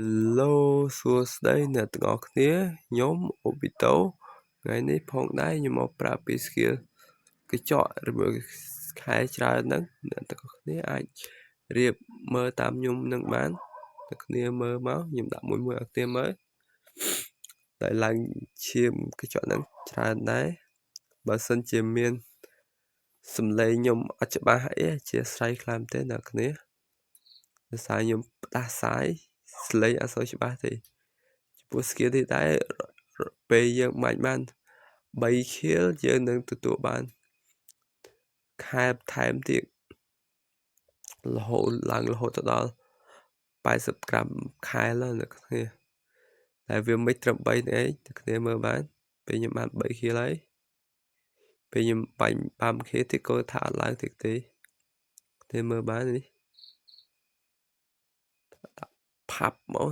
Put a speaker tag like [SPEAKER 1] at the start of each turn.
[SPEAKER 1] Hello សួស្តីអ្នកទាំងអស់គ្នាខ្ញុំអូប៊ីតូថ្ងៃនេះផងដែរខ្ញុំមកប្រាប់ពី skill កញ្ចក់ឬខែច្រើនហ្នឹងអ្នកទាំងអស់គ្នាអាចរៀបមើលតាមខ្ញុំនឹងបានអ្នកគ្នាមើលមកខ្ញុំដាក់មួយមួយឲ្យគ្នាមើលតែឡើងឈាមកញ្ចក់ហ្នឹងច្រើនដែរបើសិនជាមានសំឡេងខ្ញុំអត់ច្បាស់អីអធ្យាស្រ័យខ្លាំងទេអ្នកគ្នាដោយសារខ្ញុំផ្ដាសាយសំឡេងអត់សូវច្បាស់ទេចំពោះ skill នេះដែរពេលយើងបាញ់បាន3 kill យើងនឹងទទួលបានខែថែមទៀតរហូតឡើងរហូតទៅដល់80ក្រាមខែឡើយអ្នកគ្នាតែវាមិនត្រឹម3នេះឯងអ្នកគ្នាមើលបានពេលខ្ញុំបាន3 kill ហើយពេលខ្ញុំបាញ់បាន kill ទៀតក៏ថាអត់ឡើងទៀតទេទេមើលបាននេះដាក់ផាប់មក